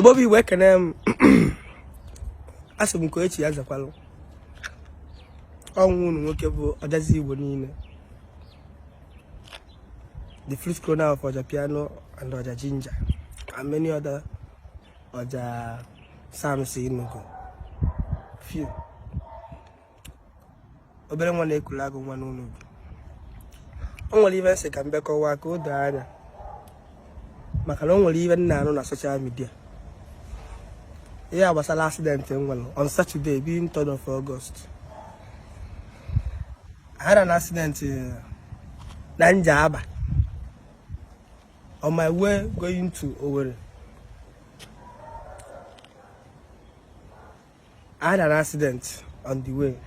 Igbo bụ Igbo, ekene m. Asị m nke echi ya zekwalụ. Ọ nwa unu nwoke bụ Ọjazi Igbo niile, the flute crooner of Ọja Piano and Ọja Ginger and many other Ọja Psalms Enugu few obere nwa na-ekulu agụ nwa n'ụlọ. O nwere ife m sị ka m bịa kọwaa ka o doo anya, maka na o nwere ife m na-anụ na social media, ihe a gbasara accident m nwere on Saturday being 3rd of August. I had an accident na Njaba on my way going to Owerri. I had an accident on the way.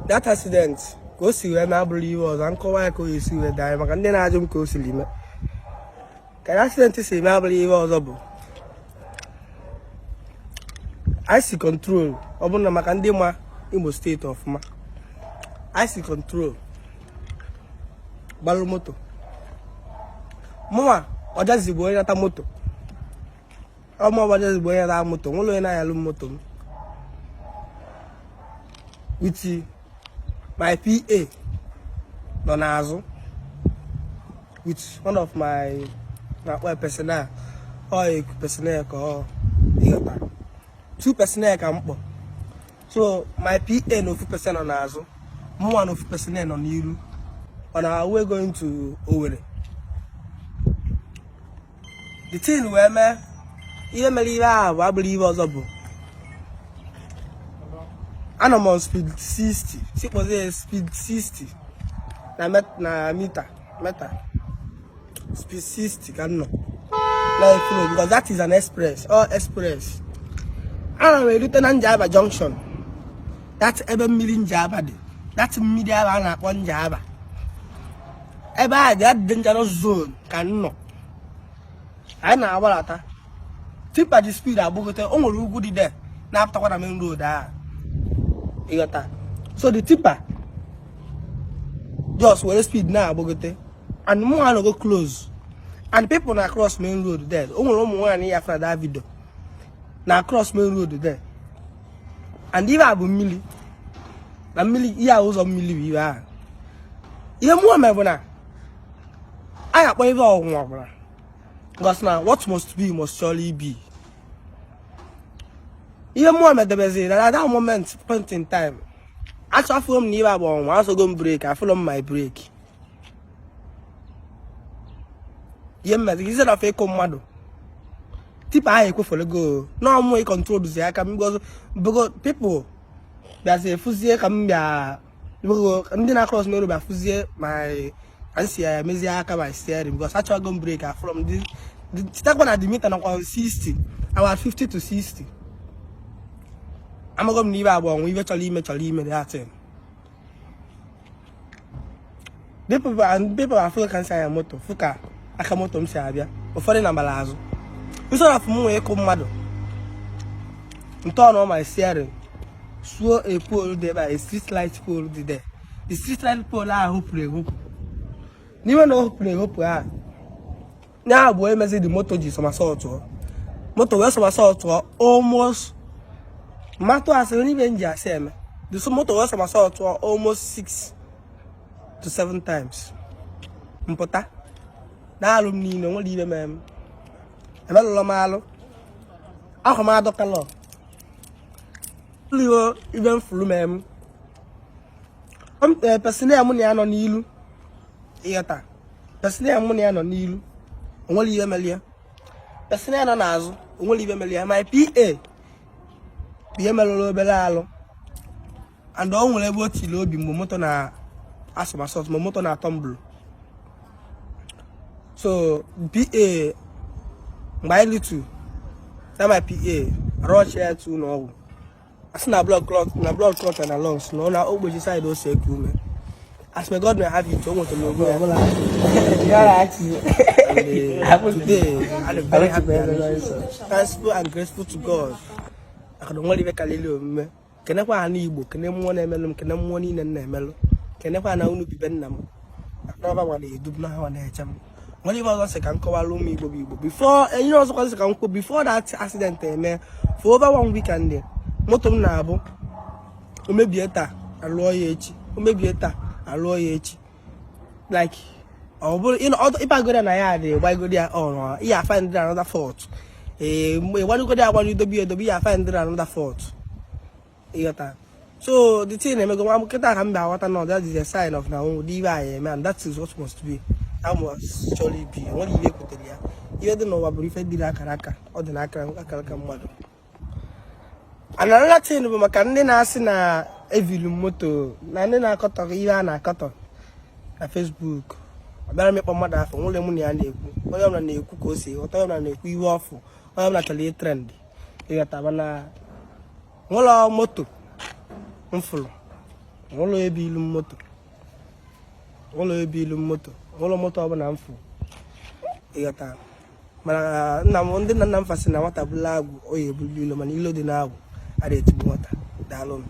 That accident, ka o si wee mee abụrọ ihe ọzọ, nkọwa ya ka o si wee daa, maka ndị na-ajụ m ka o siri mee, ka accident si mee abụrọ ihe ọzọ bụ I si control. Ọ bụrụ na maka ndị ma Imo State ọfụma, I si control gbalụ moto. Mụnwa Ọjazi bụ onye nata moto ọma. Ọjazi bụ onye nata moto, nwere onye na-anyalụ m moto m with my PA nọ n'azụ with one of my na-akpọ personnel, ọ personnel ka ọ ịghọta, two personnel ka m kpọ. So my PA na ofu person nọ n'azụ, mụnwa na ofu personnel nọ n'iru on our way going to Owerri. The thing wee mee, ihe mere ihe ahụ bụ abụrọ ihe ọzọ bụ anọ m on speed 60, si kpọzie speed 60 na meter speed 60 ka m nọ na-eflow, because that is an express or express. Ana m erute na Njaba junction, that ebe mmiri Njaba dị, that mmiri ahụ a na-akpọ Njaba, ebe ahụ dị, that dangerous zone ka m nọ. Anyị na-agbalata, tipper ji speed agbagote. O nwere ugwu dị there na-apụtakwa na main road ahụ, ịghọta? So the tipper just were speed na-agbagote and mụ anọgo close and people na cross main road there. O nwere ụmụ nwaanyị ya fra that video na cross main road there, and ife a bụ mmiri na mmiri, ihe a ụzọ mmiri bụ ihe ahụ. Ihe mụọ mee bụ na a ga-akpọ ife ọnwụnwa gwara, because na what must be must surely be. Ihe mụọ medebeziri na that moment, point in time, achọ afụrụ m na ife a bụ ọnwụnwa. Asọgo m brake, afụrụ m my brake. Ihe m mezi, instead of ịkụ mmadụ, tipper ahụ ekwefelego na ọmụ ịcontrol zi aka m, because people bịazi efuzie ka m bịa, ndị na cross main road bịa fụzie my ka m si ya mezie aka my steering, because achọgo m brake, afụrọ m. Chetakwa na the meter nọkwa 60, about 50 to 60. Amago m na ife a bụ ọnwụ, ife chọrọ ime chọrọ ime that thing. People afụ ka m si anya moto, fụ ka aka moto m si abịa, ụfọdụ na mbala azụ. Instead of m nwee ịkụ mmadụ, m turn on my steering, suo a pole dị ebe a, a street light pole dị there. The street light pole ahụ hopụrụ ehopụ n'ime na o hopụrụ ehopụ ahụ, ya bụ emezi the moto ji somersault moto wee somersault almost mmatụ asịrị n'ibe m ji asị eme. The moto wee somersault almost 6 to 7 times. Mpụta na alụ m niile, nwere ibe mee m, emelụlọ m alụ akwa m adọkalọ iwe ibe m furu mee m. Personnel mụ na ya nọ n'ilu, ịghọta? Personnel mụ na ya nọ n'ilu, onwere ihe mere ya. Personnel nọ n'azụ, onwere ihe mere ya. My PA bụ ihe merụrụ obere alụ, and o nwere ebe o tiri obi mgbe moto na-asomersault, mgbe moto na-atumble. So PA, mgbe anyị litu na my PA rush ya to ụlọ ọgwụ, asị na blood clot, na blood clot na lungs, na ọ na ogbechi side o si eku ume. As may God may have it, o nwetara onwe ya. And today I'm very happy and thankful and grateful to God, maka na o nwere ife karịrị omume. Kenekwa ha n'Igbo, kene mmụọ na-emelụ m, kene mmụọ niile m na-emelụ, kenekwa na unu bibe nna m n'ọba nwa na-edu m na ha na-eche m. Nwere ife ọzọ sị ka m kọwara ụmụ Igbo bụ Igbo before ihe ọzọkwa sị ka m kwuo before that accident eme. For over one weekend, moto m na-abụ o mebie taa, alụọ ya echi, o mebie taa, alụọ ya echi. Like ọ bụrụ ịbagoro ya na ya dị gbagoro ya ọrụ, ihe find another fault. Ee, ịgbanyegoro ya agbanyụ, dobe ya edobe, ihe find another fault, ịghọta? So the thing emego nwa nkịta ka m bịa aghọta na that is a sign of na ụdị ibe anyị eme, and that is what must be, that must surely be. Nwere ihe ekwutere ya, ihe dị n'ụwa bụrụ ife dịrị akara aka, ọ dị n'akara akara aka mmadụ. And another thing bụ maka ndị na-asị na evilu moto na ndị na-akọtọ ihe a na-akọtọ na Facebook. Ọ bịara m ịkpọ mmadụ afọ nwere mụ na ya na-ekwu. Onye ọbụla na-ekwu ka o si ghọta, onye ọbụla na-ekwu ihe ọfụ, onye ọbụla chọrọ ị trend, ịghọta? Mana nwụlọ moto m fụrụ, nwụlọ ebe ilu moto, nwụlọ ebe ilu moto, nwụlọ moto ọbụla m fụ, ịghọta? Mana nna m, ndị nna nna m fasị na nwata bụla agwụ, o ya ebulu ilo, mana ilo dị n'agwụ a na-etigbu nwata. Daalụ.